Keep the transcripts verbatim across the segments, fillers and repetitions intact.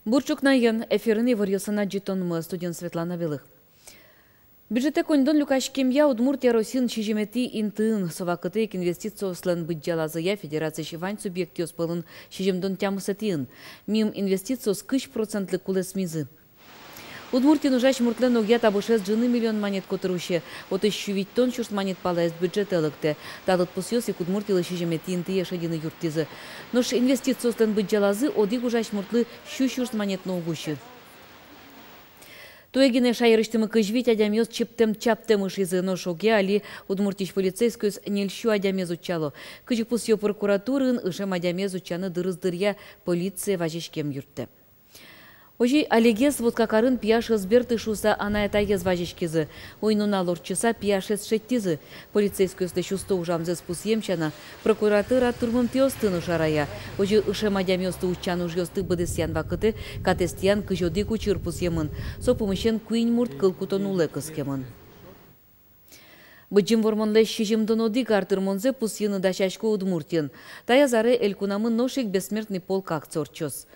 Бур ӵукнаен! Эфирын иворъёсын адӟытонмы, студиын Светлана Белых. Бюджетэ коньдон люкаськемъя Удмуртия Россиын сизьыметӥ интыын. Со вакытэ ик инвестициослэн быдӟалазыя федерациысь вань субъектъёс пӧлын сизьымдон тямысэтӥын. Мим инвестициос кызь процентлы кулэсмизы. Удмуртиын ужась муртлэн огъя табышез ӝыны миллион манет котыр усе. Отысь сю витьтон сюрс манет палаез бюджетэ лыктэ. Та лыдпусъёс ик Удмуртилы сизьыметӥ интые шедьыны юрттӥзы. Нош инвестициослэн быдӟалазы одӥг ужась муртлы сю сюрс манет но уг усьы. Туэ гинэ шаерысьтымы кызь вить адямиос чиптэм-чаптэм ышизы. Нош огъя али Удмуртиысь полицейскойёс ньыль сю адямиез утчало. Кызьы пусъё прокуратураын, ышем адямиез утчаны дырыз дыръя полицие вазиськем юрттэ. Озьы, алигес Воткакарын пияш ӧз берты шуыса анай-атаез вазиськизы. Уй-нунал ортчыса пияшез шедьтӥзы. Полицейскойёслэсь усто ужамзэс пусъем сяна, прокуратура турмымтэосты но шарая. Озьы ышем адямиосты утчан ужъёсты быдэсъян вакытэ катэстӥян кызь одӥг учыр пусъемын. Со пумысен куинь мурт кыл кутон улэ кыскемын. Быдӟым Вормонлэсь сизьымдон одӥг ар тырмонзэ пусйыны дасясько Удмуртиын. Таяз аре элькунамы нош ик «Бессмертный полк» акция ортчоз.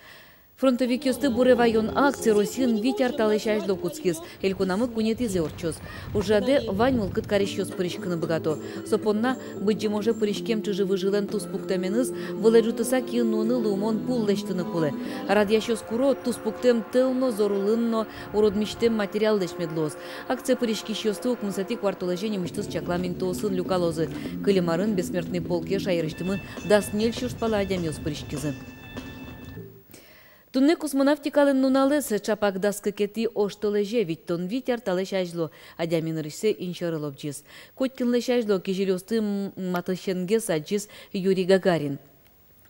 Фронтовикъёсты буре ваён акция Россиын вить ар талэсь азьло кутскиз, элькунамы куинетӥзэ ортчоз. Ужрадэ вань мылкыд карисьёс пыриськыны быгато. Со понна Быдӟым оже пыриськем чыжы-выжылэн туспуктэменыз вылэ ӝутыса киын нуыны луымон пул лэсьтыны кулэ. Радъясьёс куро, туспуктэм тӧл но, зор улын но уродмисьтэм материаллэсь мед луоз. Акцие пыриськисьёсты укмысэтӥ куартолэзе нимысьтыз чаклам интыосын люкалозы. Кылем арын «Бессмертный полке» шаерысьтымы дас ньыль сюрс пала адямиос пыриськизы. Туннэ космонавтикалэн нуналэз. Чапак дас кыкетӥ оштолэзе, витьтон вить ар талэсь азьло, адями нырысьсэ инсьӧры лобӟиз. Котькинлэсь азьло кизилиосты м-, матысенгес адӟиз Юрий Гагарин.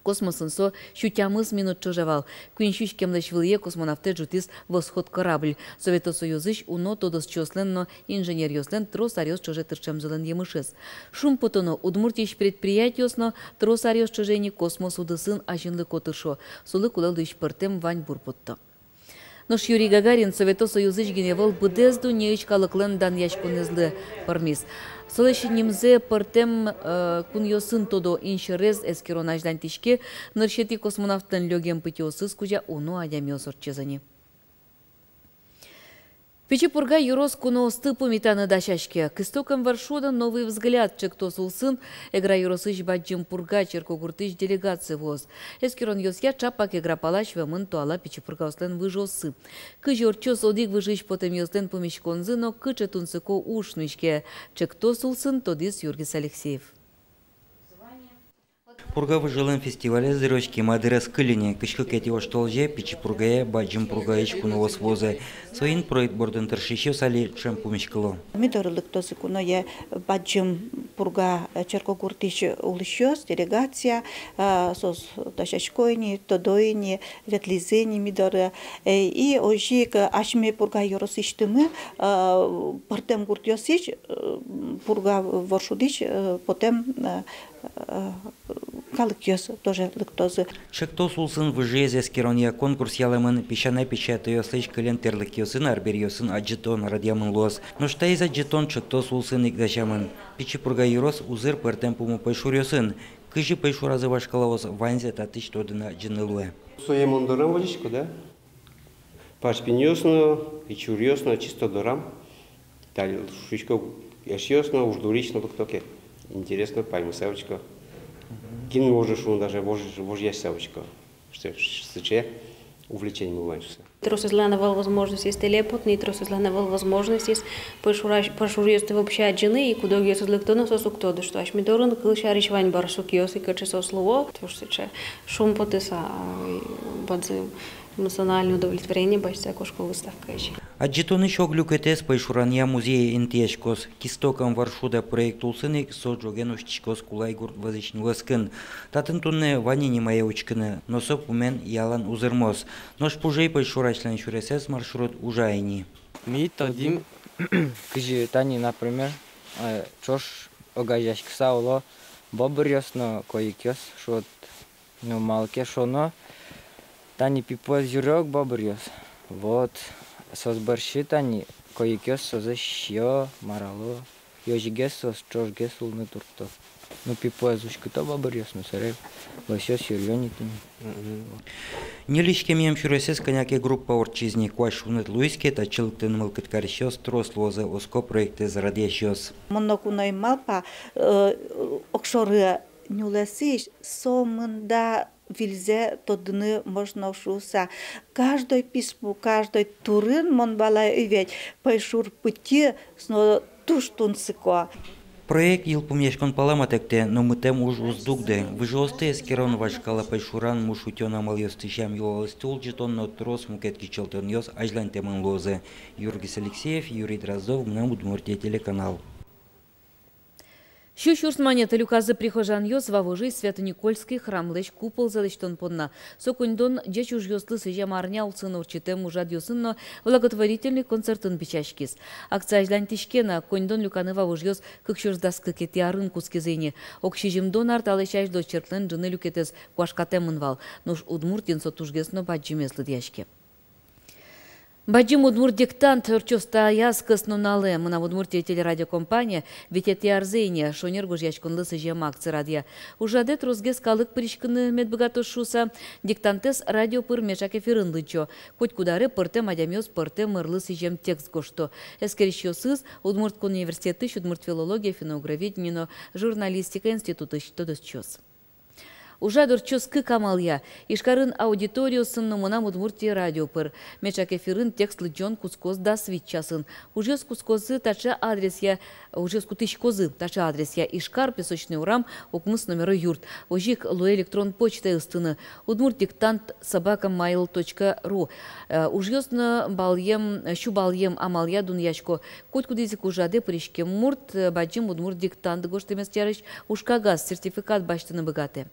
Космосын со сю тямыс минут ӵоже вал. Куинь сю иськемлэсь вылӥе космонавтэ ӝутӥз «Восход» корабль. Совето Союзысь уно тодосчиослэн но инженеръёслэн трос аръёс ӵоже тыршемзылэн емышез. Шумпотоно, Удмуртиысь предприятиос но трос аръёс ӵоже ини космос удысын азинлыко тыршо. Солы кулэ луись пӧртэм ваньбур потто. Нош Юрий Гагарин Совето Союзысь гинэ ӧвӧл, быдэс дуннеысь калыклэн данъяськонэзлы пӧрмиз. Солэсь нимзэ пӧртэм, э, кунъёсын тодо. Инсьӧрез эскерон азьланьтӥське. Нырысетӥ космонавтлэн лёгем пытьыосыз кузя уно адямиос ортчизы ни. Пичи Пурга ёрос куноосты пумитаны дасяське. «К истокам Варшуда — новый взгляд» ӵектос улсын Эгра ёросысь Бадӟым Пурга черкогуртысь делегация вуоз. Эскеронъёсъя, чапак Эгра палась вуэмын туала Пичи Пургаослэн выжыоссы. Кызьы ортчоз одӥг выжыысь потэмъёслэн пумиськонзы но кыӵе тунсыко уж нуиське ӵектос улсын, тодӥз Юргис Алексеев. Пурга выжылэн фестивалез дыр оскема дырыз кылине. Кызь кыкетӥ оштолэзе Пичи Пургае Бадӟым Пургаысь куноос вуозы. Соин проект бордын тыршисьёс али ӵем пумиськыло. Ми доры лыктозы куное Бадӟым Пурга, э, черкогуртысь улӥсьёс, делегация, э, соос дасясько ини, тодо ини, ветлӥзы ини ми доры. Э, и озьы ик асьме Пурга ёросысьтымы, э, пӧртэм гуртъёсысь, э, Пурга воршудысь, э, потэм, э, э, калыкъёс тоже лыктозы. Ӵектос улсын выжыез эскеронъя конкурс ялэмын. Песянай печатайёслэсь кылем тӥрлыкъёсын, арбериосын адӟытон радъямын луоз. Нош таиз адӟытон ӵектос улсын ик дасямын. Пичи Пурга ёрос узыр пӧртэм пумо пӧйшуръёсын. Кызьы пӧйшуразы вашкалаос, ваньзэ татысь тодыны-адӟыны луэ. Сое мон дорам возисько, да? Пачпиньёс но, ичуръёс но, чисто дорам. Тани шуисько, эшъёс но, уж дурысь но лыкто ке, интересно, паймыса учко. Кин вожы шуыны даже вож-, вожъяськыса учко. Что ж, сыӵе увлечение милям вань шуыса. Тросэзлэн ӧвӧл возможностез тэле потыны, тросэзлэн ӧвӧл возможностез пӧйшура-, пӧйшуръёсты вообще адӟыны, и кудогъёсыз лыкто но, соос уг тоды, что асьме дорын, кылсярысь, вань барсукъёс, и кыӵе соос луо, туж сыӵе шумпотыса, а, и бадӟым эмоциональное удовлетворение басьтыса кошко выставкаысь. Адӟытонысь ог люкетэз пӧйшуранъя музее интыяськоз. «К истокам Варшуда» проект улсын ик со ӝоген усьтӥськоз Кулай гурт вӧзысь нюлэскын. Татын туннэ вань ини мае учкыны, но со пумен ялан узырмоз. Нош пужей пӧйшурасьлэн сюресэз маршрут ужа ини. Ми тодӥм, кызьы тани, например, э, ӵош огазеяськыса уло бобыръёс но койыкъёс, шуод. Ну, малы ке шуоно, тани пипуэз юри ук бобыръёс. Вот, соос бӧрсьы тани койыкъёс сое сиё, марало, ёзигес соос ӵошгес улыны туртто. Ну, пипуэз уськыто бобыръёс, ну, собере лосёс юриё ни тӥни. Мгм. Ньыль иськемъем сюресэз кӧня ке группа ортчиз ни. Куазь шуныт луиз ке, татчы лыктыны мылкыд карисьёс трос луозы, оско проектэз радъясьёс. Мон но куное малпа, э, огшоры нюлэсысь сомында выльзэ тодыны можно шуыса. Каждой писпу, каждой турын, мон валай, ӧвӧл пӧйшур пытьы, со туж тунсыко. Проект йылпумъяськон пала матэктэ, но мытэм уж уз дугды. Выжыосты эскерон, вашкала пӧйшуран муш утён амалъёсты, сям-йылолъёсты улӟытон но трос мукет кичӧлтонъёс азьланьтэмын луозы. Юргис Алексеев, Юрий Дроздов, «Мынам Удмуртие» телеканал. Сю сюрс манетлы люказы прихожанъёс Вавожысь Свято-Никольский храмлэсь куползэ лэсьтон понна. Со коньдон ӟеч ужъёслы сӥзем арня улсын ортчытэм ужрадъёсын но благотворительный концертын бичаськиз. Акция азьланьтӥське на. Коньдон люканы вавожъёс кык сюрс дас кыкетӥ арын кутскизы ини. Ог сизьымдон ар талэсь азьло черклэн ӝыны люкетэз куашкатэмын вал. Нош Удмуртиын со тужгес но бадӟымез лыдъяське. «Бадӟым удмурт диктант» ортчоз таяз кӧснуналэ. «Мынам Удмуртие» телерадиокомпания витетӥ арзэ ини шонер гожъяськонлы сӥзем акци радъя. Ужрадэ тросгес калык пыриськыны мед быгатоз шуыса, диктантэз радио пыр меӵак эфирын лыдӟо. Котькуд аре пӧртэм адямиос пӧртэм ӧрлы сӥзем текст гожто. Эскерисьёсыз — Удмурт кун университетысь удмурт филология, финно-угроведение но журналистика институтысь тодосчиос. Ужрад ортчоз кык амалъя: Ижкарын аудиториосын но «Мынам Удмуртие» радио пыр. Меӵак эфирын текст лыдӟон кутскоз дас вить часын. Ужъёс кутскозы таӵе адресъя, ужъёс кутӥськозы таӵе адресъя: Ижкар, Песочный урам, укмыс номеро юрт. Озьы ик луэ электрон почтае ыстыны: удмуртдиктант собака mail точка ру. Э, ужъёс но балъем, сю балъем амалъя дунъясько. Котькудӥз ик ужрадэ пыриськем мурт, э, бадӟым удмурт диктант гожтэмез сярысь ужкагаз, сертификат басьтыны быгатэ.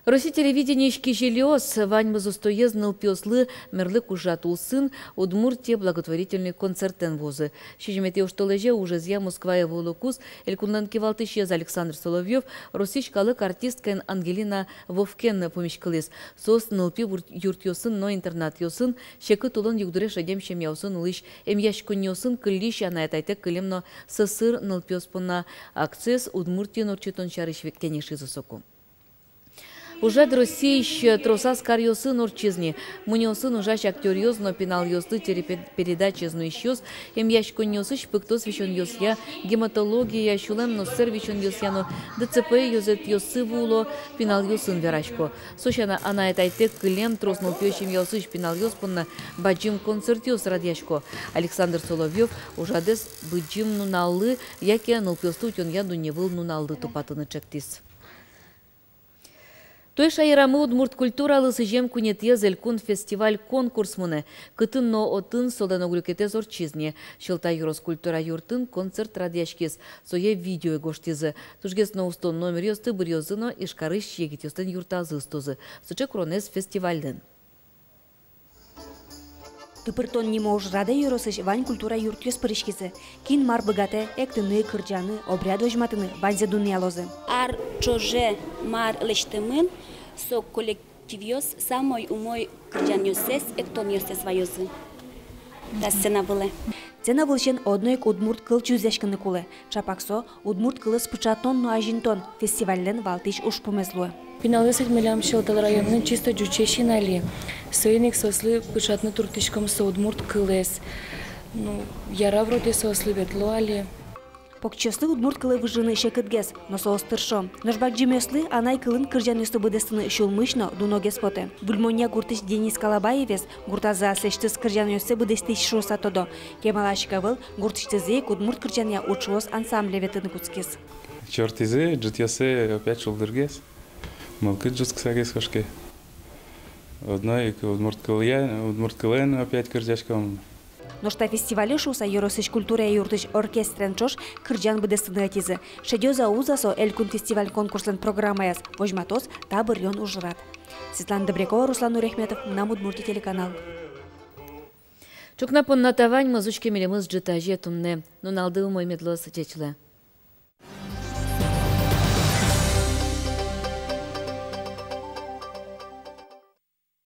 Россия телевидениысь кизилиос ваньмыз устоез нылпиослы мерлык ужрад улсын «Удмуртие» благотворительный концертэн вуозы. Сизьыметӥ оштолэзе ужезъя Москвае вуылыкуз Элькунлэн кивалтӥсез Александр Соловьёв Россиысь калык артисткаен Ангелина Вовкен пумиськылӥз. Соос нылпи вур-, юртъёсын но интернатъёсын, секыт улон югдуре шедем семьяосын улӥсь эмъяськонниосын кыллись анай-атайтэк кылем но сӧсыр нылпиос понна. Акциез Удмуртиын ортчытон сярысь вик кенешизы соку. Ужрад Россиысь тросаз каръёсын ортчиз ни. Мунёосын ужась актёръёс но пиналъёслы телепередачаез нуисьёс эмъяськонниосысь пыктос висёнъёсъя, гематологияя, сюлэм но сэр висёнъёсъя но ДЦП ёзэтъёсы вуыло, пиналъёсын верасько. Со сяна, анай-атайтэк кылем, трос нылпиё семьяосысь пиналъёс понна бадӟым концертъёс радъясько. Александр Соловьёв ужрадэз Быдӟым нуналлы яке нылпиосты утёнъя дунневыл нуналлы тупатыны чектӥз. Туэ шаерамы удмурт культуралы сӥзем куинетӥез элькун фестиваль-конкурс мынэ. Кытын но отын солэн ог люкетэз ортчиз ни. Сьӧлта ёрос культура юртын концерт радъяськиз. Сое видеое гожтӥзы. Тужгес но усто номеръёсты быръёзы но Ижкарысь егитъёслэн юртазы ыстозы. Сыӵе куронэз фестивальлэн. «Тыпыртон» нимо ужрадэ ёросысь вань культура юртъёс пыриськизы. Кин мар быгатэ эктыны, кырӟаны, обряд возьматыны — ваньзэ дунъялозы. Ар ӵоже мар лэсьтэмын, со коллективъёс самой умой кырӟанъёссэс, эктонъёссэс ваёзы та сцена вылэ. Сцена вылысен одно ик удмурт кыл чузъяськыны кулэ. Чапак со удмурт кылэз пыӵатон но азинтон фестивальлэн валтӥсь ужпумез луэ. Пиналъёс ведь милям Сьӧлта районын чисто ӟучъёс ини али. Соин ик соослы пыӵатыны турттӥськом со удмурт кылэз. Ну, яра вроде соослы, ветло али. Покчиослы удмурт кылэ выжыны секытгес, но соос тыршо. Нош бадӟымъёслы анай кылын кырӟанъёсты быдэстыны сюлмысь но дуногес потэ. Выль Монья гуртысь Денис Калабаевез гуртазы аслэсьтыз кырӟанъёссэ быдэстӥсь шуыса тодо. Кемалась ик ӧвӧл, гуртысьтызы ик удмурт кырӟанъя «Уӵыос» ансамбле ветлыны кутскиз. Чортӥзы, ӝытъёсы опять шулдыргес. Мылкыд ӝутскысагес кошке. Одно ик удмурт кылъя, удмурт кылын опять кырӟаськом. Нош та фестивале шуыса ёросысь культурая юртысь оркестрен ӵош кырӟан быдэстыны ӧтизы. Шедёз-а, уз-а со элькун фестиваль-конкурслэн программаяз, возьматоз та быръён ужрад. Светлана Добрякова, Руслан Нуряхметов, «Мынам Удмуртие» телеканал. Ӵукна понна та ваньмыз. Учке милемыз ӝытазе туннэ. Нуналды умой мед луоз, ӟеч луэ.